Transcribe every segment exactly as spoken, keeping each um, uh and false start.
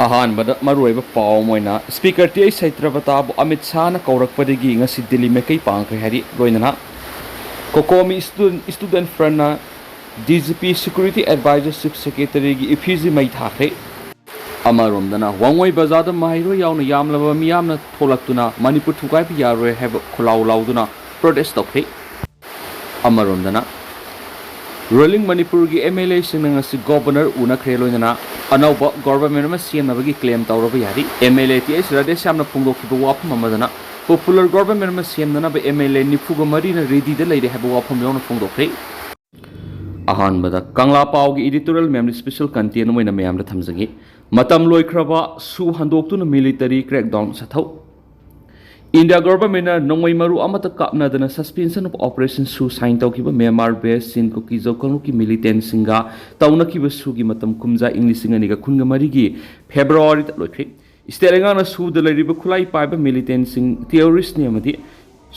ꯑꯍꯥꯟꯕꯗ ꯃꯔꯨꯑꯣꯏꯕ ꯄꯥꯎ ꯑꯃ ꯑꯣꯏꯅ, ꯁ꯭ꯄꯤꯀꯔ ꯇꯤ ꯑꯩꯆ ꯁꯇ꯭ꯌꯕ꯭ꯔꯇꯥꯕꯨ ꯑꯃꯤꯠ ꯁꯥꯍꯅ ꯀꯧꯔꯛꯄꯗꯒꯤ ꯉꯁꯤ ꯗꯤꯜꯂꯤ ꯃꯥꯏꯀꯩ ꯄꯥꯡꯈ꯭ꯔꯦ ꯍꯥꯏꯔꯤ꯫ ꯂꯣꯏꯅꯅ COCOMI Student, Student Frontꯅ DGP Security Advisor Chief Secretaryꯒꯤ effigy ꯃꯩ ꯊꯥꯈ꯭ꯔꯦ꯫ ꯑꯃꯔꯣꯝꯗꯅ, ꯋꯥꯡꯉꯣꯏ ꯕꯖꯥꯔꯗ ꯃꯍꯩꯔꯣꯏ ꯌꯥꯎꯅ ꯌꯥꯝꯂꯕ ꯃꯤꯌꯥꯝꯅ ꯊꯣꯛꯂꯛꯇꯨꯅ ꯃꯅꯤꯄꯨꯔ ꯊꯨꯒꯥꯏꯕ ꯌꯥꯔꯣꯏ ꯍꯥꯏꯕ ꯈꯣꯜꯂꯥꯎ ꯂꯥꯎꯗꯨꯅ protest ꯇꯧꯈ꯭ꯔꯦ꯫ ꯑꯃꯔꯣꯝꯗꯅ, ruling ꯃꯅꯤꯄꯨꯔꯒꯤ MLAꯁꯤꯡꯅ ꯉꯁꯤ Governor ꯎꯅꯈ꯭ꯔꯦ꯫ ꯂꯣꯏꯅꯅ ꯑꯅꯧꯕ government ꯑꯃ ꯁꯦꯝꯅꯕꯒꯤ claim ꯇꯧꯔꯕ ꯌꯥꯔꯤ꯫ MLA ꯇꯤ ꯑꯩꯆ ꯔꯥꯙꯦꯁ꯭ꯌꯥꯝꯅ ꯐꯣꯡꯗꯣꯛꯈꯤꯕ ꯋꯥꯐꯝ ꯑꯃꯗꯅ popular government ꯑꯃ ꯁꯦꯝꯅꯅꯕ MLA ꯅꯤꯐꯨꯒ ꯃꯔꯤꯅ readyꯗ ꯂꯩꯔꯦ ꯍꯥꯏꯕ ꯋꯥꯐꯝ ꯌꯥꯎꯅ ꯐꯣꯡꯗꯣꯛꯈ꯭ꯔꯦ꯫ ꯑꯍꯥꯟꯕꯗ ꯀꯪꯂꯥ ꯄꯥꯎꯒꯤ editorial ꯃꯌꯥꯝꯗꯤ special content ꯑꯃ ꯑꯣꯏꯅ ꯃꯌꯥꯝꯗ ꯊꯝꯖꯒꯦ꯫ ꯃꯇꯝ ꯂꯣꯏꯈ꯭ꯔꯕ ꯁꯨ ꯍꯟꯗꯣꯛꯇꯨꯅ military crackdown ꯆꯠꯊꯧ꯫ India governmentꯅ ꯅꯣꯡꯃꯩ ꯃꯔꯨ ꯑꯃꯠꯇ ꯀꯥꯞꯅꯗꯅ suspension of operation ꯁꯨ sign ꯇꯧꯈꯤꯕ ꯃ꯭ꯌꯥꯟꯃꯥꯔ based ꯆꯤꯟ ꯀꯨꯀꯤ ꯖꯧ ꯀꯥꯡꯂꯨꯞꯀꯤ militantꯁꯤꯡꯒ ꯇꯧꯅꯈꯤꯕ ꯁꯨꯒꯤ ꯃꯇꯝ ꯀꯨꯝꯖꯥ ꯏꯪ ꯂꯤꯁꯤꯡ ꯑꯅꯤꯒ ꯀꯨꯟꯒ ꯃꯔꯤꯒꯤ Februaryꯗ ꯂꯣꯏꯈ꯭ꯔꯦ꯫ State ꯂꯩꯉꯥꯛꯅ ꯁꯨꯗ ꯂꯩꯔꯤꯕ ꯈꯨꯠꯂꯥꯏ ꯄꯥꯏꯕ militantꯁꯤꯡ terroristꯅꯤ ꯑꯃꯗꯤ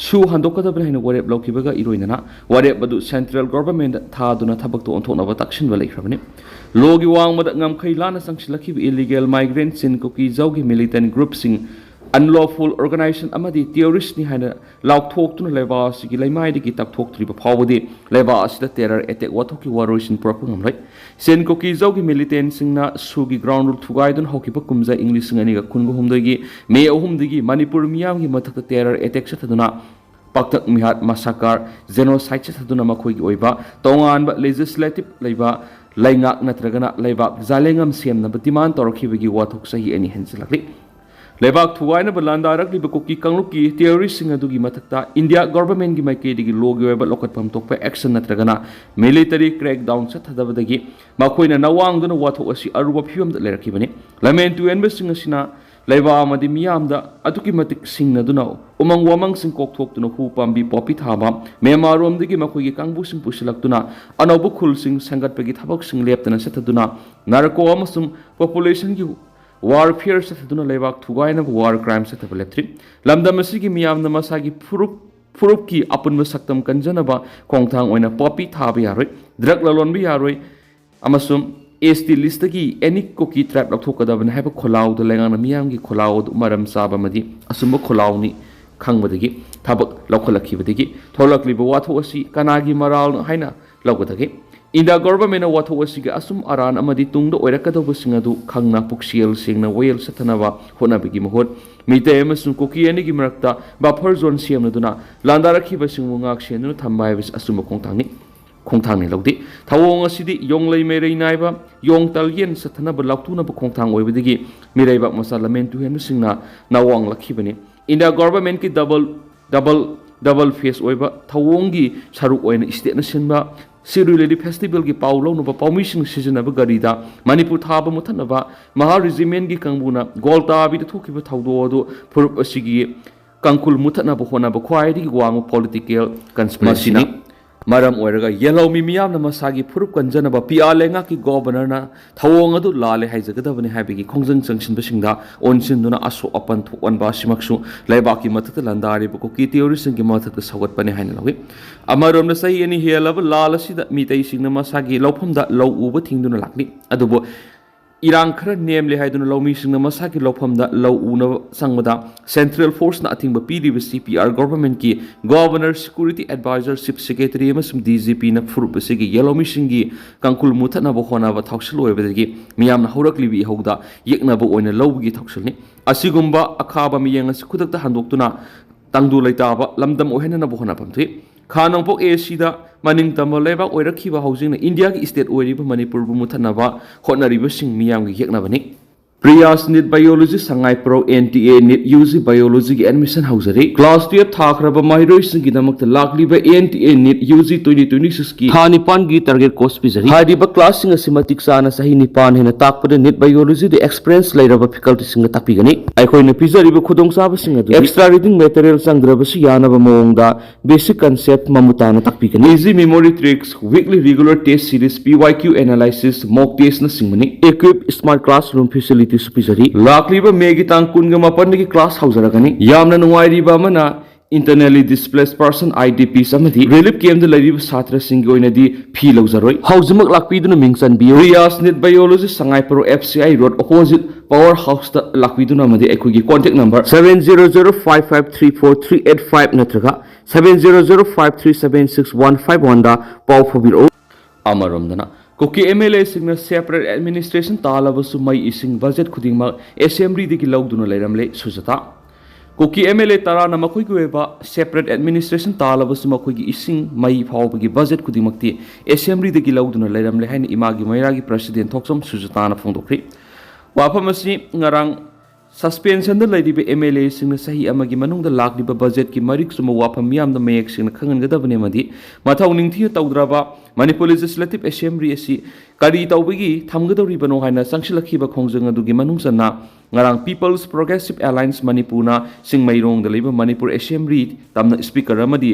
ꯁꯨ ꯍꯟꯗꯣꯛꯀꯗꯕꯅꯤ ꯍꯥꯏꯅ ꯋꯥꯔꯦꯞ ꯂꯧꯈꯤꯕꯒ ꯏꯔꯣꯏꯅꯅ ꯋꯥꯔꯦꯞ ꯑꯗꯨ central governmentꯗ ꯊꯥꯗꯨꯅ ꯊꯕꯛꯇ ꯑꯣꯟꯊꯣꯛꯅꯕ ꯇꯛꯁꯤꯟꯕ ꯂꯩꯈ꯭ꯔꯕꯅꯤ꯫ Lawꯒꯤ ꯋꯥꯡꯃꯗ ꯉꯝꯈꯩ ꯂꯥꯟꯅ ꯆꯪꯁꯤꯜꯂꯛꯈꯤꯕ illegal migrant ꯆꯤꯟ ꯀꯨꯀꯤ ꯖꯧꯒꯤ militant groupꯁꯤꯡ unlawful organization ꯑꯃꯗꯤ terroristꯅꯤ ꯍꯥꯏꯅ ꯂꯥꯎꯊꯣꯛꯇꯨꯅ ꯂꯩꯕꯥꯛ ꯑꯁꯤꯒꯤ ꯂꯩꯃꯥꯏꯗꯒꯤ ꯇꯛꯊꯣꯛꯇ꯭ꯔꯤꯕ ꯐꯥꯎꯕꯗꯤ ꯂꯩꯕꯥꯛ ꯑꯁꯤꯗ terror attack ꯋꯥꯊꯣꯛꯀꯤ ꯋꯥꯔꯣꯏꯁꯤꯟ ꯄꯨꯔꯛꯄ ꯉꯝꯂꯣꯏ꯫ ꯆꯤꯟ ꯀꯨꯀꯤ ꯖꯧꯒꯤ militantꯁꯤꯡꯅ ꯁꯨꯒꯤ ground rule ꯊꯨꯒꯥꯏꯗꯨꯅ ꯍꯧꯈꯤꯕ ꯀꯨꯝꯖꯥ ꯏꯪ ꯂꯤꯁꯤꯡ ꯑꯅꯤꯒ ꯀꯨꯟꯒ ꯍꯨꯝꯗꯣꯏꯒꯤ May ꯑꯍꯨꯝꯗꯒꯤ ꯃꯅꯤꯄꯨꯔ ꯃꯤꯌꯥꯝꯒꯤ ꯃꯊꯛꯇ terror attack ꯆꯠꯊꯗꯨꯅ ꯄꯥꯛꯇꯛ ꯃꯤꯍꯥꯠ, massacre, genocide ꯆꯠꯊꯗꯨꯅ ꯃꯈꯣꯏꯒꯤ ꯑꯣꯏꯕ ꯇꯣꯉꯥꯟꯕ legislative ꯂꯩꯕ ꯂꯩꯉꯥꯛ ꯅꯠꯇ꯭ꯔꯒꯅ ꯂꯩꯕꯥꯛ ꯖꯥꯂꯦꯡ ꯑꯃ ꯁꯦꯝꯅꯕ demand ꯇꯧꯔꯛꯈꯤꯕꯒꯤ ꯋꯥꯊꯣꯛ ꯆꯍꯤ ꯑꯅꯤ ꯍꯦꯟꯖꯤꯜꯂꯛꯂꯤ꯫ ꯂꯩꯕꯥꯛ ꯊꯨꯒꯥꯏꯅꯕ ꯂꯥꯟꯗꯥꯔꯛꯂꯤꯕ ꯀꯨꯀꯤ ꯀꯥꯡꯂꯨꯞꯀꯤ terroristꯁꯤꯡ ꯑꯗꯨꯒꯤ ꯃꯊꯛꯇ India governmentꯀꯤ ꯃꯥꯏꯀꯩꯗꯒꯤ lawꯒꯤ ꯑꯣꯏꯕ ꯂꯧꯈꯠꯐꯝ ꯊꯣꯛꯄ action ꯅꯠꯇ꯭ꯔꯒꯅ military crackdown ꯆꯠꯊꯗꯕꯗꯒꯤ ꯃꯈꯣꯏꯅ ꯅꯋꯥꯡꯗꯨꯅ ꯋꯥꯊꯣꯛ ꯑꯁꯤ ꯑꯔꯨꯕ ꯐꯤꯕꯝꯗ ꯂꯩꯔꯛꯈꯤꯕꯅꯤ꯫ ꯂꯝꯍꯦꯟ ꯇꯨꯍꯦꯟꯕꯁꯤꯡ ꯑꯁꯤꯅ ꯂꯩꯕꯥꯛ ꯑꯃꯗꯤ ꯃꯤꯌꯥꯝꯗ ꯑꯗꯨꯛꯀꯤ ꯃꯇꯤꯛ ꯁꯤꯡꯅꯗꯨꯅ ꯎꯃꯪ ꯋꯥꯃꯪꯁꯤꯡ ꯀꯣꯛꯊꯣꯛꯇꯨꯅ ꯍꯨ ꯄꯥꯝꯕꯤ ꯄꯣꯄꯤ ꯊꯥꯕ, ꯃ꯭ꯌꯥꯟꯃꯥꯔꯔꯣꯝꯗꯒꯤ ꯃꯈꯣꯏꯒꯤ ꯀꯥꯡꯕꯨꯁꯤꯡ ꯄꯨꯁꯤꯜꯂꯛꯇꯨꯅ ꯑꯅꯧꯕ ꯈꯨꯜꯁꯤꯡ ꯁꯦꯝꯒꯠꯄꯒꯤ ꯊꯕꯛꯁꯤꯡ ꯂꯦꯞꯇꯅ ꯆꯠꯊꯗꯨꯅ narco ꯑꯃꯁꯨꯡ populationꯒꯤ warfare ꯆꯠꯊꯗꯨꯅ ꯂꯩꯕꯥꯛ ꯊꯨꯒꯥꯏꯅꯕ war crime ꯆꯠꯊꯕ ꯂꯦꯞꯇ꯭ꯔꯤ꯫ ꯂꯝꯗꯝ ꯑꯁꯤꯒꯤ ꯃꯤꯌꯥꯝꯅ ꯃꯁꯥꯒꯤ ꯐꯨꯔꯨꯞ, ꯐꯨꯔꯨꯞꯀꯤ ꯑꯄꯨꯟꯕ ꯁꯛꯇꯝ ꯀꯟꯖꯅꯕ ꯈꯣꯡꯊꯥꯡ ꯑꯣꯏꯅ ꯄꯣꯄꯤ ꯊꯥꯕ ꯌꯥꯔꯣꯏ, drug ꯂꯂꯣꯟꯕ ꯌꯥꯔꯣꯏ ꯑꯃꯁꯨꯡ ꯑꯦꯁ ꯇꯤ ꯂꯤꯁꯇꯒꯤ ꯑꯦꯅꯤ ꯀꯨꯀꯤ ꯇ꯭ꯔꯥꯏꯕ ꯂꯧꯊꯣꯛꯀꯗꯕꯅꯤ ꯍꯥꯏꯕ ꯈꯣꯜꯂꯥꯎꯗ ꯂꯩꯉꯥꯛꯅ ꯃꯤꯌꯥꯝꯒꯤ ꯈꯣꯜꯂꯥꯎ ꯑꯗꯨ ꯃꯔꯝ ꯆꯥꯕ ꯑꯃꯗꯤ ꯑꯆꯨꯝꯕ ꯈꯣꯜꯂꯥꯎꯅꯤ ꯈꯪꯕꯗꯒꯤ ꯊꯕꯛ ꯂꯧꯈꯠꯂꯛꯈꯤꯕꯗꯒꯤ ꯊꯣꯛꯂꯛꯂꯤꯕ ꯋꯥꯊꯣꯛ ꯑꯁꯤ ꯀꯅꯥꯒꯤ ꯃꯔꯥꯜꯅꯣ ꯍꯥꯏꯅ ꯂꯧꯒꯗꯒꯦ? ꯏꯟꯗꯤꯌꯥ ꯒꯣꯚꯔꯟꯃꯦꯟꯠꯅ ꯋꯥꯊꯣꯛ ꯑꯁꯤꯒꯤ ꯑꯆꯨꯝ ꯑꯔꯥꯟ ꯑꯃꯗꯤ ꯇꯨꯡꯗ ꯑꯣꯏꯔꯛꯀꯗꯧꯕꯁꯤꯡ ꯑꯗꯨ ꯈꯪꯅ ꯄꯨꯛꯆꯦꯜ ꯁꯦꯡꯅ ꯋꯥꯌꯦꯜ ꯆꯠꯊꯅꯕ ꯍꯣꯠꯅꯕꯒꯤ ꯃꯍꯨꯠ, ꯃꯤꯇꯩ ꯑꯃꯁꯨꯡ ꯀꯨꯀꯤ ꯑꯅꯤꯒꯤ ꯃꯔꯛꯇ ꯕꯐꯔ ꯖꯣꯟ ꯁꯦꯝꯂꯗꯨꯅ ꯂꯥꯟꯗꯥꯔꯛꯈꯤꯕꯁꯤꯡꯕꯨ ꯉꯥꯛ ꯁꯦꯟꯗꯨꯅ ꯊꯝꯕ ꯍꯥꯏꯕꯁꯤ ꯑꯆꯨꯝꯕ ꯈꯣꯡꯊꯥꯡꯅꯤ꯫ ꯈꯣꯡꯊꯥꯡꯅꯤ ꯂꯧꯗꯦ꯫ ꯊꯧꯑꯣꯡ ꯑꯁꯤꯗꯤ ꯌꯣꯡꯂꯩ ꯃꯩꯔꯩ ꯅꯥꯏꯕ, ꯌꯣꯡ ꯇꯜꯌꯦꯟ ꯆꯠꯊꯅꯕ ꯂꯥꯎꯊꯣꯛꯅꯕ ꯈꯣꯡꯊꯥꯡ ꯑꯣꯏꯕꯗꯒꯤ ꯃꯤꯔꯩꯕꯥꯛ ꯃꯆꯥ ꯂꯝꯍꯦꯟ ꯇꯨꯍꯦꯟꯕꯁꯤꯡꯅ ꯅꯥꯋꯥꯡꯂꯛꯈꯤꯕꯅꯤ꯫ ꯏꯟꯗꯤꯌꯥ ꯒꯣꯚꯔꯟꯃꯦꯟꯠꯀꯤ ꯗꯕꯜ, ꯗꯕꯜ, ꯗꯕꯜ ꯐꯦꯁ ꯑꯣꯏꯕ ꯊꯧꯑꯣꯡꯒꯤ ꯁꯔꯨꯛ ꯑꯣꯏꯅ ꯁ꯭ꯇꯦꯠꯅ ꯁꯤꯟꯕ ꯁꯤꯔꯨꯏ ꯂꯤꯂꯤ ꯐꯦꯁꯇꯤꯚꯦꯜꯒꯤ ꯄꯥꯎ ꯂꯧꯅꯕ ꯄꯥꯎꯃꯤꯁꯤꯡ ꯁꯤꯖꯤꯟꯅꯕ ꯒꯥꯔꯤꯗ ꯃꯅꯤꯄꯨꯔ ꯊꯥꯕ ꯃꯨꯊꯠꯅꯕ ꯃꯍꯥ ꯔꯦꯖꯤꯃꯦꯟꯠꯀꯤ ꯀꯥꯡꯕꯨꯅ ꯒꯣꯜꯇꯥꯕꯤꯗ ꯊꯣꯛꯈꯤꯕ ꯊꯧꯗꯣꯛ ꯑꯗꯨ ꯐꯨꯔꯨꯞ ꯑꯁꯤꯒꯤ ꯀꯥꯡꯈꯨꯜ ꯃꯨꯊꯠꯅꯕ ꯍꯣꯠꯅꯕ ꯈ꯭ꯋꯥꯏꯗꯒꯤ ꯋꯥꯡꯕ ꯄꯣꯂꯤꯇꯤꯀꯦꯜ ꯀꯟꯁꯄꯤꯔꯦꯁꯤꯅ ꯃꯔꯝ ꯑꯣꯏꯔꯒ ꯌꯦꯜꯍꯧꯃꯤ ꯃꯤꯌꯥꯝꯅ ꯃꯁꯥꯒꯤ ꯐꯨꯔꯨꯞ ꯀꯟꯖꯅꯕ ꯄꯤ ꯑꯥꯔ ꯂꯩꯉꯥꯛꯀꯤ ꯒꯣꯚꯔꯅꯔꯅ ꯊꯧꯑꯣꯡ ꯑꯗꯨ ꯂꯥꯜꯂꯦ ꯍꯥꯏꯖꯒꯗꯕꯅꯤ ꯍꯥꯏꯕꯒꯤ ꯈꯣꯡꯖꯪ ꯆꯪꯁꯤꯟꯕꯁꯤꯡꯗ ꯑꯣꯟꯁꯤꯟꯗꯨꯅ ꯑꯁꯣꯛ ꯑꯄꯟ ꯊꯣꯛꯍꯟꯕ ꯑꯁꯤꯃꯛꯁꯨ ꯂꯩꯕꯥꯛꯀꯤ ꯃꯊꯛꯇ ꯂꯥꯟꯗꯥꯔꯤꯕ ꯀꯨꯀꯤ ꯇꯦꯔꯣꯔꯤꯁꯁꯤꯡꯒꯤ ꯃꯊꯛꯇ ꯁꯧꯒꯠꯄꯅꯤ ꯍꯥꯏꯅ ꯂꯧꯏ꯫ ꯑꯃꯔꯣꯝꯗ ꯆꯍꯤ ꯑꯅꯤ ꯍꯦꯜꯂꯕ ꯂꯥꯜ ꯑꯁꯤꯗ ꯃꯤꯇꯩꯁꯤꯡꯅ ꯃꯁꯥꯒꯤ ꯂꯧꯐꯝꯗ ꯂꯧ ꯎꯕ ꯊꯤꯡꯗꯨꯅ ꯂꯥꯛꯂꯤ꯫ ꯑꯗꯨꯕꯨ ꯏꯔꯥꯡ ꯈꯔ ꯅꯦꯝꯂꯦ ꯍꯥꯏꯗꯨꯅ ꯂꯧꯃꯤꯁꯤꯡꯅ ꯃꯁꯥꯒꯤ ꯂꯧꯐꯝꯗ ꯂꯧ ꯎꯅꯕ ꯆꯪꯕꯗ ꯁꯦꯟꯇ꯭ꯔꯦꯜ ꯐꯣꯔꯁꯅ ꯑꯊꯤꯡꯕ ꯄꯤꯔꯤꯕꯁꯤ ꯄꯤ ꯑꯥꯔ ꯒꯣꯚꯔꯟꯃꯦꯟꯠꯀꯤ governor, security advisor, chief secretary ꯑꯃꯁꯨꯡ ꯗꯤ ꯖꯤ ꯄꯤꯅ ꯐꯨꯔꯨꯞ ꯑꯁꯤꯒꯤ ꯌꯦꯜꯍꯧꯃꯤꯁꯤꯡꯒꯤ ꯀꯥꯡꯈꯨꯜ ꯃꯨꯊꯠꯅꯕ ꯍꯣꯠꯅꯕ ꯊꯧꯁꯤꯜ ꯑꯣꯏꯕꯗꯒꯤ ꯃꯤꯌꯥꯝꯅ ꯍꯧꯔꯛꯂꯤꯕ ꯏꯍꯧꯗ ꯌꯦꯛꯅꯕ ꯑꯣꯏꯅ ꯂꯧꯕꯒꯤ ꯊꯧꯁꯤꯜꯅꯤ꯫ ꯑꯁꯤꯒꯨꯝꯕ ꯑꯈꯥꯕ ꯃꯤꯠꯌꯦꯡ ꯑꯁꯤ ꯈꯨꯗꯛꯇ ꯍꯟꯗꯣꯛꯇꯨꯅ ꯇꯪꯗꯨ ꯂꯩꯇꯥꯕ ꯂꯝꯗꯝ ꯑꯣꯏꯍꯟꯅꯅꯕ ꯍꯣꯠꯅꯐꯝ ꯊꯣꯛꯏ꯫ ꯈꯥ ꯅꯣꯡꯄꯣꯛ ꯑꯦꯁꯤꯌꯥꯗ ꯃꯅꯤꯡ ꯇꯝꯕ ꯂꯩꯕꯥꯛ ꯑꯣꯏꯔꯛꯈꯤꯕ ꯍꯧꯖꯤꯛꯅ ꯏꯟꯗꯤꯌꯥꯒꯤ ꯁ꯭ꯇꯦꯠ ꯑꯣꯏꯔꯤꯕ ꯃꯅꯤꯄꯨꯔꯕꯨ ꯃꯨꯊꯠꯅꯕ ꯍꯣꯠꯅꯔꯤꯕꯁꯤꯡ ꯃꯤꯌꯥꯝꯒꯤ ꯌꯦꯛꯅꯕꯅꯤ꯫ ꯄ꯭ꯔꯤꯌꯥꯁ ꯅꯤꯠ ꯕꯥꯏꯑꯣꯂꯣꯖꯤ ꯁꯉꯥꯏ ꯄ꯭ꯔꯧ N T A NEET U G ꯕꯥꯏꯑꯣꯂꯣꯖꯤꯒꯤ ꯑꯦꯗꯃꯤꯁꯟ ꯍꯧꯖꯔꯤ꯫ ꯀ꯭ꯂꯥꯁ ꯇꯨꯌꯦꯜꯐ ꯊꯥꯈ꯭ꯔꯕ ꯃꯍꯩꯔꯣꯏꯁꯤꯡꯒꯤꯗꯃꯛꯇ ꯂꯥꯛꯂꯤꯕ N T A NEET U G twenty twenty ꯁꯤꯛꯁꯀꯤ ꯊꯥ ꯅꯤꯄꯥꯟꯒꯤ ꯇꯥꯔꯒꯦꯠ ꯀꯣꯔꯁ ꯄꯤꯖꯔꯤ꯫ ꯍꯥꯏꯔꯤꯕ ꯀ꯭ꯂꯥꯁꯁꯤꯡ ꯑꯁꯤ ꯃꯇꯤꯛ ꯆꯥꯅ ꯆꯍꯤ ꯅꯤꯄꯥꯟ ꯍꯦꯟꯅ ꯇꯥꯛꯄꯗ ꯅꯤꯠ ꯕꯥꯏꯑꯣꯂꯣꯖꯤꯗ ꯑꯦꯛꯁꯄꯤꯔꯤꯌꯦꯟꯁ ꯂꯩꯔꯕ ꯐꯦꯀꯜꯇꯤꯁꯤꯡꯅ ꯇꯥꯛꯄꯤꯒꯅꯤ꯫ ꯑꯩꯈꯣꯏꯅ ꯄꯤꯖꯔꯤꯕ ꯈꯨꯗꯣꯡꯆꯥꯕꯁꯤꯡ ꯑꯗꯨꯗꯤ ꯑꯦꯛꯁꯇ꯭ꯔꯥ ꯔꯤꯗꯤꯡ ꯃꯦꯇꯔꯤꯌꯦꯜ ꯆꯪꯗ꯭ꯔꯕꯁꯨ ꯌꯥꯅꯕ ꯃꯑꯣꯡꯗ ꯕꯦꯁꯤꯛ ꯀꯟꯁꯦꯞ ꯃꯃꯨꯠ ꯇꯥꯅ ꯇꯥꯛꯄꯤꯒꯅꯤ꯫ Easy memory tricks, weekly regular test series, P Y Q analysis, mock ꯇꯦꯁꯅꯆꯤꯡꯕꯅꯤ꯫ ꯏꯀ꯭ꯋꯤꯞ ꯁ꯭ꯃꯥꯔꯠ ꯀ꯭ꯂꯥꯁꯔꯨꯝ ꯐꯦꯁꯤꯂꯤꯇꯤꯁꯨ ꯄꯤꯖꯔꯤ꯫ ꯂꯥꯛꯂꯤꯕ ꯃꯦꯒꯤ ꯇꯥꯡ ꯀꯨꯟꯒ ꯃꯥꯄꯟꯗꯒꯤ ꯀ꯭ꯂꯥꯁ ꯍꯧꯖꯔꯒꯅꯤ꯫ ꯌꯥꯝꯅ ꯅꯨꯡꯉꯥꯏꯔꯤꯕ ꯑꯃꯅ, Internally Displaced Person, I D Ps, ꯑꯃꯗꯤ relief camp ꯇ ꯂꯩꯔꯤꯕ ꯁꯥꯇ꯭ꯔꯁꯤꯡꯒꯤ ꯑꯣꯏꯅꯗꯤ fee ꯂꯧꯖꯔꯣꯏ꯫ ꯍꯧꯖꯤꯛꯃꯛ ꯂꯥꯛꯄꯤꯗꯨꯅ ꯃꯤꯡ ꯆꯟꯕꯤꯌꯨ꯫ Riyas Nit Biology, Sangai ꯄꯔꯧ F C I road opposite power house ꯇ ꯂꯥꯛꯄꯤꯗꯨꯅ, ꯑꯃꯗꯤ ꯑꯩꯈꯣꯏꯒꯤ contact number seven zero zero five five three four three eight five ꯅꯠꯇ꯭ꯔꯒ seven zero zero five three seven six one five one ꯗ ꯄꯥꯎ ꯐꯥꯎꯕꯤꯔꯛꯎ꯫ ꯑꯃꯔꯣꯝꯗꯅ, ꯀꯨꯀꯤ M L A ꯁꯤꯡꯅ separate administration ꯇꯥꯜꯂꯕꯁꯨ ꯃꯩ ꯏꯁꯤꯡ budget ꯈꯨꯗꯤꯡꯃꯛ assembly ꯗꯒꯤ ꯂꯧꯗꯨꯅ ꯂꯩꯔꯝꯂꯦ꯫ ꯁꯨꯖꯥꯇꯥ꯫ ꯀꯨꯀꯤ M L A ꯇꯔꯥꯅ ꯃꯈꯣꯏꯒꯤ ꯑꯣꯏꯕ separate administration ꯇꯥꯜꯂꯕꯁꯨ ꯃꯈꯣꯏꯒꯤ ꯏꯁꯤꯡ ꯃꯩ ꯐꯥꯎꯕꯒꯤ budget ꯈꯨꯗꯤꯡꯃꯛꯇꯤ assembly ꯗꯒꯤ ꯂꯧꯗꯨꯅ ꯂꯩꯔꯝꯂꯦ ꯍꯥꯏꯅ ꯏꯃꯥꯒꯤ ꯃꯩꯔꯥꯒꯤ president ꯊꯣꯛꯆꯣꯝ ꯁꯨꯖꯥꯇꯥꯅ ꯐꯣꯡꯗꯣꯛꯈ꯭ꯔꯤ꯫ ꯋꯥꯐꯝ ꯑꯁꯤ ꯉꯔꯥꯡ suspension ꯗ ꯂꯩꯔꯤꯕ M L A ꯁꯤꯡꯅ ꯆꯍꯤ ꯑꯃꯒꯤ ꯃꯅꯨꯡꯗ ꯂꯥꯛꯂꯤꯕ budget ꯀꯤ ꯃꯔꯤꯛ ꯆꯨꯝꯕ ꯋꯥꯐꯝ ꯃꯤꯌꯥꯝꯗ ꯃꯌꯦꯛ ꯁꯦꯡꯅ ꯈꯪꯍꯟꯒꯗꯕꯅꯤ ꯑꯃꯗꯤ ꯃꯊꯧ ꯅꯤꯡꯊꯤꯅ ꯇꯧꯗ꯭ꯔꯕ ꯃꯅꯤꯄꯨꯔ Legislative Assembly ꯑꯁꯤ ꯀꯔꯤ ꯇꯧꯕꯒꯤ ꯊꯝꯒꯗꯧꯔꯤꯕꯅꯣ ꯍꯥꯏꯅ ꯆꯪꯁꯤꯜꯂꯛꯈꯤꯕ ꯈꯣꯡꯖꯪ ꯑꯗꯨꯒꯤ ꯃꯅꯨꯡ ꯆꯟꯅ ꯉꯔꯥꯡ People's Progressive Alliance ꯃꯅꯤꯄꯨꯔꯅ ꯆꯤꯡꯃꯩꯔꯣꯡꯗ ꯂꯩꯕ ꯃꯅꯤꯄꯨꯔ assembly ꯇꯝꯅ speaker ꯑꯃꯗꯤ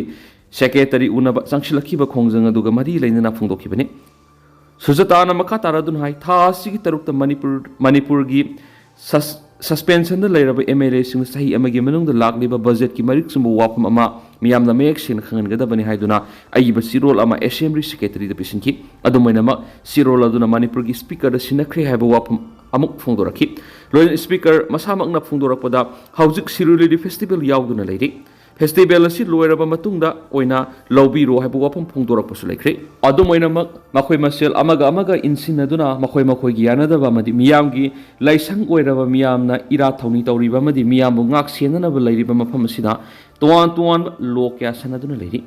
secretary ꯎꯅꯕ ꯆꯪꯁꯤꯜꯂꯛꯈꯤꯕ ꯈꯣꯡꯖꯪ ꯑꯗꯨꯒ ꯃꯔꯤ ꯂꯩꯅꯅ ꯐꯣꯡꯗꯣꯛꯈꯤꯕꯅꯤ꯫ ꯁꯨꯖꯥꯇꯥꯅ ꯃꯈꯥ ꯇꯥꯔꯗꯨꯅ ꯍꯥꯏ, ꯊꯥ ꯑꯁꯤꯒꯤ ꯇꯔꯨꯛꯇ ꯃꯅꯤꯄꯨꯔ, ꯃꯅꯤꯄꯨꯔꯒꯤ sus-, suspension ꯗ ꯂꯩꯔꯕ M L A ꯁꯤꯡꯅ ꯆꯍꯤ ꯑꯃꯒꯤ ꯃꯅꯨꯡꯗ ꯂꯥꯛꯂꯤꯕ budget ꯀꯤ ꯃꯔꯤꯛ ꯆꯨꯝꯕ ꯋꯥꯐꯝ ꯑꯃ ꯃꯤꯌꯥꯝꯅ ꯃꯌꯦꯛ ꯁꯦꯡꯅ ꯈꯪꯍꯟꯒꯗꯕꯅꯤ ꯍꯥꯏꯗꯨꯅ ꯑꯏꯕ ꯆꯦꯔꯣꯜ ꯑꯃ assembly secretary ꯗ ꯄꯤꯁꯤꯟꯈꯤ꯫ ꯑꯗꯨꯝ ꯑꯣꯏꯅꯃꯛ, ꯆꯦꯔꯣꯜ ꯑꯗꯨꯅ ꯃꯅꯤꯄꯨꯔꯒꯤ speaker ꯗ ꯁꯤꯟꯅꯈ꯭ꯔꯦ ꯍꯥꯏꯕ ꯋꯥꯐꯝ ꯑꯃꯨꯛ ꯐꯣꯡꯗꯣꯔꯛꯈꯤ꯫ ꯂꯣꯏꯅꯅ speaker ꯃꯁꯥꯃꯛꯅ ꯐꯣꯡꯗꯣꯔꯛꯄꯗ ꯍꯧꯖꯤꯛ ꯁꯤꯔꯣꯏ ꯂꯤꯂꯤ festival ꯌꯥꯎꯗꯨꯅ ꯂꯩꯔꯤ꯫ Festival ꯑꯁꯤ ꯂꯣꯏꯔꯕ ꯃꯇꯨꯡꯗ ꯑꯣꯏꯅ ꯂꯧꯕꯤꯔꯣ ꯍꯥꯏꯕ ꯋꯥꯐꯝ ꯐꯣꯡꯗꯣꯔꯛꯄꯁꯨ ꯂꯩꯈ꯭ꯔꯦ꯫ ꯑꯗꯨꯝ ꯑꯣꯏꯅꯃꯛ, ꯃꯈꯣꯏ ꯃꯁꯦꯜ ꯑꯃꯒ ꯑꯃꯒ ꯏꯟꯁꯤꯟꯅꯗꯨꯅ ꯃꯈꯣꯏ ꯃꯈꯣꯏꯒꯤ ꯌꯥꯅꯗꯕ ꯑꯃꯗꯤ ꯃꯤꯌꯥꯝꯒꯤ ꯂꯥꯏꯁꯪ ꯑꯣꯏꯔꯕ, ꯃꯤꯌꯥꯝꯅ ꯏꯔꯥꯠ ꯊꯧꯅꯤ ꯇꯧꯔꯤꯕ ꯑꯃꯗꯤ ꯃꯤꯌꯥꯝꯕꯨ ꯉꯥꯛ ꯁꯦꯟꯅꯅꯕ ꯂꯩꯔꯤꯕ ꯃꯐꯝ ꯑꯁꯤꯗ ꯇꯣꯉꯥꯟ ꯇꯣꯉꯥꯟꯕ law ꯀꯌꯥ ꯁꯥꯟꯅꯗꯨꯅ ꯂꯩꯔꯤ꯫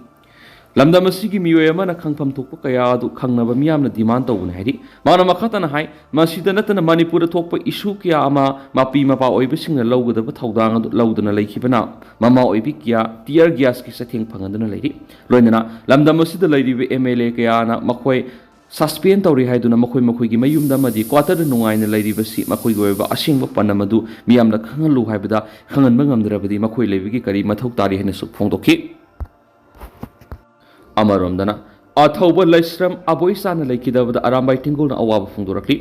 ꯂꯝꯗꯝ ꯑꯁꯤꯒꯤ ꯃꯤꯑꯣꯏ ꯑꯃꯅ ꯈꯪꯐꯝ ꯊꯣꯛꯄ ꯀꯌꯥ ꯑꯗꯨ ꯈꯪꯅꯕ ꯃꯤꯌꯥꯝꯅ demand ꯇꯧꯕꯅꯤ ꯍꯥꯏꯔꯤ꯫ ꯃꯍꯥꯛꯅ ꯃꯈꯥ ꯇꯥꯅ ꯍꯥꯏ, ꯃꯁꯤꯗ ꯅꯠꯇꯅ ꯃꯅꯤꯄꯨꯔꯗ ꯊꯣꯛꯄ issue ꯀꯌꯥ ꯑꯃ ꯃꯄꯤ ꯃꯄꯥ ꯑꯣꯏꯕꯁꯤꯡꯅ ꯂꯧꯒꯗꯕ ꯊꯧꯗꯥꯡ ꯑꯗꯨ ꯂꯧꯗꯨꯅ ꯂꯩꯈꯤꯕꯅ ꯃꯃꯥ ꯑꯣꯏꯕꯤ ꯀꯌꯥ tear gas ꯀꯤ ꯆꯩꯊꯦꯡ ꯐꯪꯍꯟꯗꯨꯅ ꯂꯩꯔꯤ꯫ ꯂꯣꯏꯅꯅ ꯂꯝꯗꯝ ꯑꯁꯤꯗ ꯂꯩꯔꯤꯕ M L A ꯀꯌꯥꯅ ꯃꯈꯣꯏ suspend ꯇꯧꯔꯤ ꯍꯥꯏꯗꯨꯅ ꯃꯈꯣꯏ ꯃꯈꯣꯏꯒꯤ ꯃꯌꯨꯝꯗ ꯑꯃꯗꯤ quarter ꯗ ꯅꯨꯡꯉꯥꯏꯅ ꯂꯩꯔꯤꯕꯁꯤ ꯃꯈꯣꯏꯒꯤ ꯑꯣꯏꯕ ꯑꯁꯦꯡꯕ ꯄꯥꯟꯗꯝ ꯑꯗꯨ ꯃꯤꯌꯥꯝꯅ ꯈꯪꯍꯜꯂꯨ ꯍꯥꯏꯕꯗ ꯈꯪꯍꯟꯕ ꯉꯝꯗ꯭ꯔꯕꯗꯤ ꯃꯈꯣꯏ ꯂꯩꯕꯒꯤ ꯀꯔꯤ ꯃꯊꯧ ꯇꯥꯔꯤ ꯍꯥꯏꯅꯁꯨ ꯐꯣꯡꯗꯣꯛꯈꯤ꯫ ꯑꯃꯔꯣꯝꯗꯅ, ꯑꯊꯧꯕ ꯂꯩꯁ꯭ꯔꯝ ꯑꯕꯣꯏ ꯆꯥꯅ ꯂꯩꯈꯤꯗꯕꯗ ꯑꯔꯥꯝꯕꯥꯏ ꯇꯦꯡꯒꯣꯜꯅ ꯑꯋꯥꯕ ꯐꯣꯡꯗꯣꯔꯛꯂꯤ꯫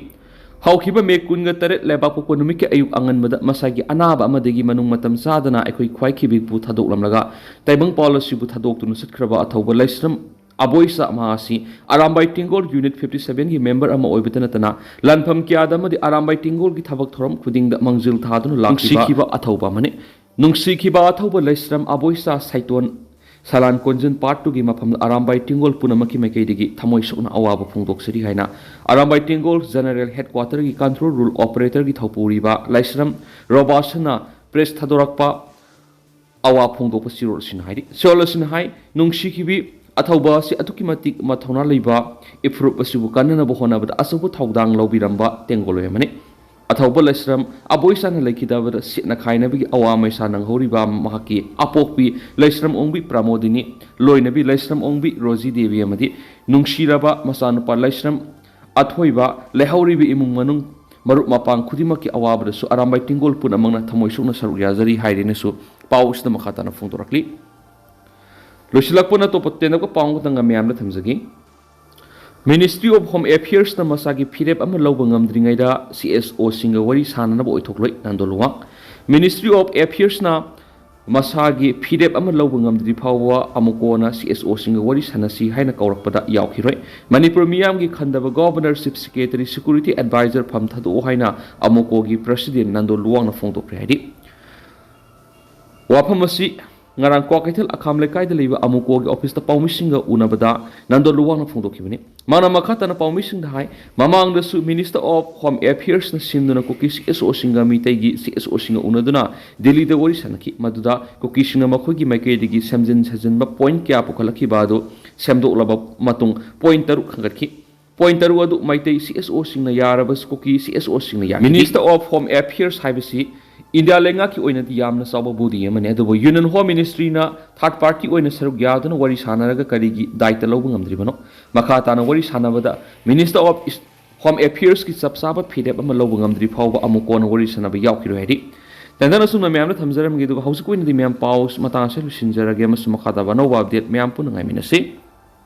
ꯍꯧꯈꯤꯕ ꯃꯦ ꯀꯨꯟꯒ ꯇꯔꯦꯠ ꯂꯩꯕꯥꯛꯄꯣꯛꯄ ꯅꯨꯃꯤꯠꯀꯤ ꯑꯌꯨꯛ ꯑꯉꯟꯕꯗ ꯃꯁꯥꯒꯤ ꯑꯅꯥꯕ ꯑꯃꯗꯒꯤ ꯃꯅꯨꯡ ꯃꯇꯝ ꯆꯥꯗꯅ ꯑꯩꯈꯣꯏ ꯈ꯭ꯋꯥꯏꯈꯤꯕꯤꯕꯨ ꯊꯥꯗꯣꯛꯂꯝꯂꯒ ꯇꯥꯏꯕꯪꯄꯥꯜ ꯑꯁꯤꯕꯨ ꯊꯥꯗꯣꯛꯇꯨꯅ ꯆꯠꯈ꯭ꯔꯕ ꯑꯊꯧꯕ ꯂꯩꯁ꯭ꯔꯝ ꯑꯕꯣꯏꯆꯥ ꯃꯍꯥꯛ ꯑꯁꯤ ꯑꯔꯥꯝꯕꯥꯏ ꯇꯦꯡꯒꯣꯜ ꯌꯨꯅꯤꯠ ꯐꯤꯐꯇꯤ ꯁꯚꯦꯟꯒꯤ ꯃꯦꯝꯕꯔ ꯑꯃ ꯑꯣꯏꯕꯇ ꯅꯠꯇꯅ ꯂꯥꯟꯐꯝ ꯀꯌꯥꯗ ꯑꯃꯗꯤ ꯑꯔꯥꯝꯕꯥꯏ ꯇꯦꯡꯒꯣꯜꯒꯤ ꯊꯕꯛ ꯊꯧꯔꯝ ꯈꯨꯗꯤꯡꯗ ꯃꯥꯡꯖꯤꯜ ꯊꯥꯗꯨꯅ ꯂꯥꯛꯈꯤꯕ ꯅꯨꯡꯁꯤꯈꯤꯕ ꯑꯊꯧꯕ ꯑꯃꯅꯤ꯫ ꯅꯨꯡꯁꯤꯈꯤꯕ ꯑꯊꯧꯕ ꯂꯩꯁ꯭ꯔꯝ ꯑꯕꯣꯏꯆꯥ ꯁꯥꯏꯇꯣꯟ ꯁꯂꯥꯟ ꯀꯣꯟꯖꯤꯟ ꯄꯥꯔꯠ ꯇꯨꯒꯤ ꯃꯐꯝꯗ ꯑꯔꯥꯝꯕꯥꯏ ꯇꯦꯡꯒꯣꯜ ꯄꯨꯝꯅꯃꯛꯀꯤ ꯃꯥꯏꯀꯩꯗꯒꯤ ꯊꯃꯣꯏ ꯁꯣꯛꯅ ꯑꯋꯥꯕ ꯐꯣꯡꯗꯣꯛꯆꯔꯤ ꯍꯥꯏꯅ ꯑꯔꯥꯝꯕꯥꯏ ꯇꯦꯡꯒꯣꯜ ꯖꯦꯅꯔꯦꯜ ꯍꯦꯗꯀ꯭ꯋꯥꯇꯔꯒꯤ ꯀꯟꯇ꯭ꯔꯣꯜ ꯔꯨꯝ ꯑꯣꯄꯔꯦꯇꯔꯒꯤ ꯊꯧꯄꯨꯔꯤꯕ ꯂꯩꯁ꯭ꯔꯝ ꯔꯣꯕꯥꯁꯟꯅ ꯄ꯭ꯔꯦꯁ ꯊꯥꯗꯣꯔꯛꯄ ꯑꯋꯥ ꯐꯣꯡꯗꯣꯛꯄ ꯆꯦꯔꯣꯜ ꯑꯁꯤꯅ ꯍꯥꯏꯔꯤ꯫ ꯆꯦꯔꯣꯜ ꯑꯁꯤꯅ ꯍꯥꯏ, ꯅꯨꯡꯁꯤꯈꯤꯕꯤ ꯑꯊꯧꯕ ꯑꯁꯤ ꯑꯗꯨꯛꯀꯤ ꯃꯇꯤꯛ ꯃꯊꯧꯅꯥ ꯂꯩꯕ ꯏꯐꯨꯔꯨꯞ ꯑꯁꯤꯕꯨ ꯀꯟꯅꯅꯕ ꯍꯣꯠꯅꯕꯗ ꯑꯆꯧꯕ ꯊꯧꯗꯥꯡ ꯂꯧꯕꯤꯔꯝꯕ ꯇꯦꯡꯒꯣꯜ ꯑꯣꯏ ꯑꯃꯅꯤ꯫ ꯑꯊꯧꯕ ꯂꯩꯁ꯭ꯔꯝ ꯑꯕꯣꯏꯆꯥꯅ ꯂꯩꯈꯤꯗꯕꯗ ꯁꯦꯠꯅ ꯈꯥꯏꯅꯕꯒꯤ ꯑꯋꯥ ꯃꯩꯁꯥ ꯅꯪꯍꯧꯔꯤꯕ ꯃꯍꯥꯛꯀꯤ ꯑꯄꯣꯛꯄꯤ ꯂꯩꯁ꯭ꯔꯝ ꯑꯣꯡꯕꯤ ꯄ꯭ꯔꯃꯣꯗꯤꯅꯤ, ꯂꯣꯏꯅꯕꯤ ꯂꯩꯁ꯭ꯔꯝ ꯑꯣꯡꯕꯤ ꯔꯣꯖꯤ ꯗꯦꯕꯤ ꯑꯃꯗꯤ ꯅꯨꯡꯁꯤꯔꯕ ꯃꯆꯥꯅꯨꯄꯥ ꯂꯩꯁ꯭ꯔꯝ ꯑꯊꯣꯏꯕ, ꯂꯩꯍꯧꯔꯤꯕ ꯏꯃꯨꯡ ꯃꯅꯨꯡ, ꯃꯔꯨꯞ ꯃꯄꯥꯡ ꯈꯨꯗꯤꯡꯃꯛꯀꯤ ꯑꯋꯥꯕꯗꯁꯨ ꯑꯔꯥꯝꯕꯥꯏ ꯇꯦꯡꯒꯣꯜ ꯄꯨꯝꯅꯃꯛꯅ ꯊꯃꯣꯏ ꯁꯣꯛꯅ ꯁꯔꯨꯛ ꯌꯥꯖꯔꯤ ꯍꯥꯏꯔꯦꯅꯁꯨ ꯄꯥꯎ ꯑꯁꯤꯗ ꯃꯈꯥ ꯇꯥꯅ ꯐꯣꯡꯗꯣꯔꯛꯂꯤ꯫ ꯂꯣꯏꯁꯤꯜꯂꯛꯄꯅ ꯑꯇꯣꯞꯄ ꯇꯦꯟꯗꯕ ꯄꯥꯎ ꯑꯃꯈꯛꯇꯪꯒ ꯃꯌꯥꯝꯗ ꯊꯝꯖꯒꯦ꯫ Ministry of Home Affairs ꯅ ꯃꯁꯥꯒꯤ ꯐꯤꯔꯦꯞ ꯑꯃ ꯂꯧꯕ ꯉꯝꯗ꯭ꯔꯤꯉꯩꯗ ꯁꯤ ꯑꯦꯁ ꯑꯣꯁꯤꯡꯒ ꯋꯥꯔꯤ ꯁꯥꯟꯅꯅꯕ ꯑꯣꯏꯊꯣꯛꯂꯣꯏ, ꯅꯥꯟꯗꯣ ꯂꯨꯋꯥꯡ꯫ Ministry of Affairs ꯅ ꯃꯁꯥꯒꯤ ꯐꯤꯔꯦꯞ ꯑꯃ ꯂꯧꯕ ꯉꯝꯗ꯭ꯔꯤ ꯐꯥꯎꯕ ꯑꯃꯨꯛꯀꯣꯟꯅ ꯁꯤ ꯑꯦꯁ ꯑꯣꯁꯤꯡꯒ ꯋꯥꯔꯤ ꯁꯥꯟꯅꯁꯤ ꯍꯥꯏꯅ ꯀꯧꯔꯛꯄꯗ ꯌꯥꯎꯈꯤꯔꯣꯏ꯫ ꯃꯅꯤꯄꯨꯔ ꯃꯤꯌꯥꯝꯒꯤ ꯈꯟꯗꯕ Governor, Chief Secretary, Security Advisor ꯐꯝ ꯊꯥꯗꯣꯛꯑꯣ ꯍꯥꯏꯅ ꯑꯃꯨꯛꯀꯣꯒꯤ President ꯅꯥꯟꯗꯣ ꯂꯨꯋꯥꯡꯅ ꯐꯣꯡꯗꯣꯛꯈ꯭ꯔꯦ ꯍꯥꯏꯔꯤ꯫ ꯋꯥꯐꯝ ꯑꯁꯤ ꯉꯔꯥꯡ ꯀ꯭ꯋꯥꯀꯩꯊꯦꯜ ꯑꯈꯥꯝ ꯂꯩꯀꯥꯏꯗ ꯂꯩꯕ ꯑꯃꯨꯛꯀꯣꯒꯤ ꯑꯣꯐꯤꯁꯇ ꯄꯥꯎꯃꯤꯁꯤꯡꯒ ꯎꯅꯕꯗ ꯅꯥꯟꯗꯣ ꯂꯨꯋꯥꯡꯅ ꯐꯣꯡꯗꯣꯛꯈꯤꯕꯅꯤ꯫ ꯃꯥꯅ ꯃꯈꯥ ꯇꯥꯅ ꯄꯥꯎꯃꯤꯁꯤꯡꯗ ꯍꯥꯏ, ꯃꯃꯥꯡꯗꯁꯨ Minister of Home Affairs ꯅ ꯁꯤꯟꯗꯨꯅ ꯀꯨꯀꯤ ꯁꯤ ꯑꯦꯁ ꯑꯣꯁꯤꯡꯒ ꯃꯤꯇꯩꯒꯤ ꯁꯤ ꯑꯦꯁ ꯑꯣꯁꯤꯡꯒ ꯎꯅꯗꯨꯅ ꯗꯤꯜꯂꯤꯗ ꯋꯥꯔꯤ ꯁꯥꯟꯅꯈꯤ꯫ ꯃꯗꯨꯗ ꯀꯨꯀꯤꯁꯤꯡꯅ ꯃꯈꯣꯏꯒꯤ ꯃꯥꯏꯀꯩꯗꯒꯤ ꯁꯦꯝꯖꯤꯟ ꯁꯥꯖꯤꯟꯕ ꯄꯣꯏꯟꯠ ꯀꯌꯥ ꯄꯨꯈꯠꯂꯛꯈꯤꯕ ꯑꯗꯨ ꯁꯦꯝꯗꯣꯛꯂꯕ ꯃꯇꯨꯡ ꯄꯣꯏꯟꯠ ꯇꯔꯨꯛ ꯈꯟꯒꯠꯈꯤ꯫ ꯄꯣꯏꯟꯠ ꯇꯔꯨꯛ ꯑꯗꯨ ꯃꯩꯇꯩ ꯁꯤ ꯑꯦꯁ ꯑꯣꯁꯤꯡꯅ ꯌꯥꯔꯕꯁꯨ ꯀꯨꯀꯤ ꯁꯤ ꯑꯦꯁ ꯑꯣꯁꯤꯡꯅ ꯌꯥꯈꯤꯗꯦ꯫ Minister of Home Affairs ꯍꯥꯏꯕꯁꯤ ꯏꯟꯗꯤꯌꯥ ꯂꯩꯉꯥꯛꯀꯤ ꯑꯣꯏꯅꯗꯤ ꯌꯥꯝꯅ ꯆꯥꯎꯕ body ꯑꯃꯅꯤ, ꯑꯗꯨꯕꯨ Union Home Ministry ꯅ third party ꯑꯣꯏꯅ ꯁꯔꯨꯛ ꯌꯥꯗꯨꯅ ꯋꯥꯔꯤ ꯁꯥꯟꯅꯔꯒ ꯀꯔꯤꯒꯤ ꯗꯥꯏꯇ ꯂꯧꯕ ꯉꯝꯗ꯭ꯔꯤꯕꯅꯣ? ꯃꯈꯥ ꯇꯥꯅ ꯋꯥꯔꯤ ꯁꯥꯟꯅꯕꯗ Minister of Home Affairs ꯀꯤ ꯆꯞ ꯆꯥꯕ ꯐꯤꯔꯦꯞ ꯑꯃ ꯂꯧꯕ ꯉꯝꯗ꯭ꯔꯤ ꯐꯥꯎꯕ ꯑꯃꯨꯛ ꯀꯣꯟꯅ ꯋꯥꯔꯤ ꯁꯥꯟꯅꯕ ꯌꯥꯎꯈꯤꯔꯣꯏ ꯍꯥꯏꯔꯤ꯫ ꯇꯦꯟꯗꯟ ꯑꯁꯨꯝꯅ ꯃꯌꯥꯝꯗ ꯊꯝꯖꯔꯝꯒꯦ, ꯑꯗꯨꯒ ꯍꯧꯖꯤꯛ ꯑꯣꯏꯅꯗꯤ ꯃꯌꯥꯝ ꯄꯥꯎ ꯃꯇꯥꯡ ꯑꯁꯤꯗ ꯂꯣꯏꯁꯤꯟꯖꯔꯒꯦ ꯑꯃꯁꯨꯡ ꯃꯈꯥ ꯇꯥꯕ ꯑꯅꯧꯕ update ꯃꯌꯥꯝ ꯄꯨꯟꯅ ꯉꯥꯏꯃꯤꯟꯅꯁꯤ꯫